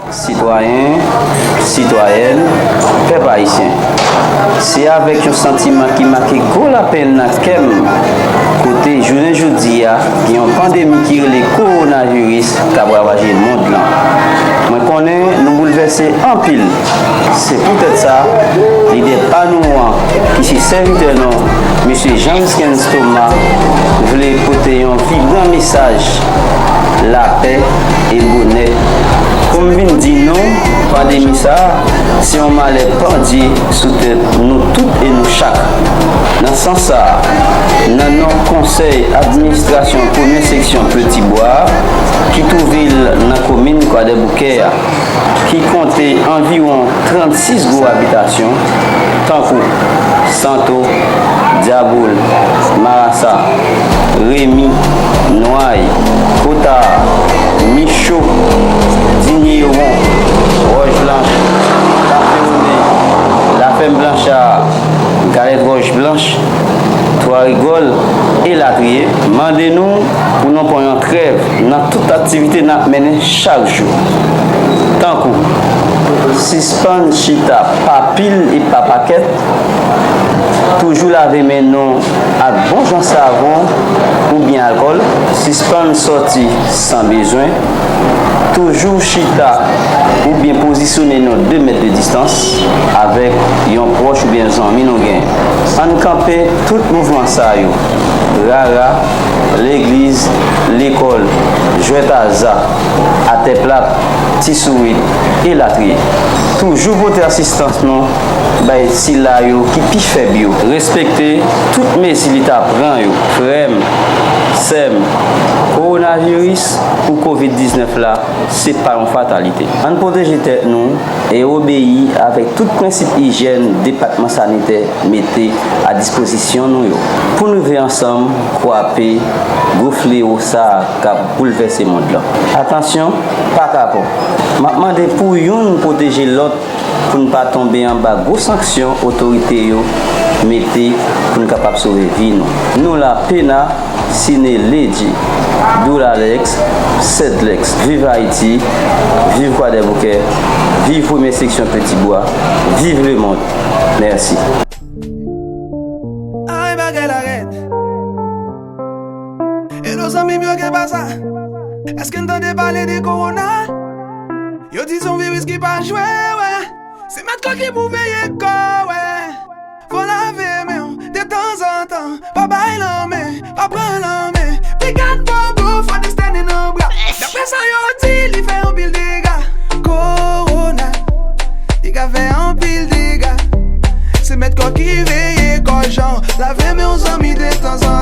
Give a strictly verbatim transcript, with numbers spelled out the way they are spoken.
Sitwayen, sitwayèn, pèp ayisyen, se avèk yon santiman ki make gwo lapenn nan kè m, kote jounen jodi a, gen yon pandemi ki rele kowonaviris k ap ravaje mond lan. Mwen konnen nou boulvèse anpil. Se poutèt sa, lidè pa nou an, ki se sèvitè nou, mesye Jean Riskens Thomas, vle pote yon vibran mesaj lapè e bonè. Pou m vin di nou, pandemi sa a, se yon malè pandye sou tèt nou tout e nou chak. Nan sans sa a, nan non konsèy administrasyon premye seksyon Petibwa a, ki twouve l nan komin Kwadèboukè a, ki konte anviwon trannsis gwo abitasyon, tankou Santo, Dyaboul, Marasa, Remi, Nway, Kota, Micho, Dinyewon, Wòch Blanch, Kafe Woumen, Lafèm Blancha, Galèt Wòch Blanch, Twa Rigòl, elatriye, mande nou pou nou pran yon trèv nan tout aktivite n ap mennen chak jou. Tankou, sispann chita pa pil e pa pakèt, toujou lave men nou ak bon jan savon oubyen alkòl, sispann sòti san bezwen, toujou chita oubyen pozisyone nou de mèt de distans avèk yon pwòch oubyen zanmi nou gen. Ann kanpe tout mouvman sa yo, rara, legliz, lekòl, jwèt aza, atè plat, ti sourit, elatriye. Toujou pote asistans nou bay sila yo ki pi fèb yo. Respekte tout mezi li ta pran yo. Frè m, sè m, kowonaviris ou kovid diznèf la, se pa yon fatalite. Ann pwoteje tèt nou e obeyi avèk tout prensip ijyèn depatman sanitè mete a dispozisyon nou yo, pou n rive ansanm kwape gwo flewo sa a k ap boulvèse mond lan. Atansyon, pa kapon. M ap mande pou youn pwoteje lòt pou n pa tonbe anba gwo sanksyon otorite yo mete pou n kapab sove vi nou. Nou la, Pena, Sine, Ledji, Doulalex, Sedlex, viv Ayiti, viv Kwadèboukè, viv premye seksyon Petibwa, viv lemonn. Mèsi. Ay, bagay la rèd. Hello, zanmi m yo, gen pa sa? Èske n tande pale de kowona? Yo di se yon viris ki pa jwe, wè. Se mèt kò ki pou veye kò, wè. Fò lave men w detanzantan. Pa bay lanmen, pa pran lanmen. Pikan bobo, fò desten nan bra. Daprè sa yo di, li fè anpil dega. Kowona, li ka fè anpil dega. Se mèt kò ki veye kò, jan lave men w, zanmi, detanzantan.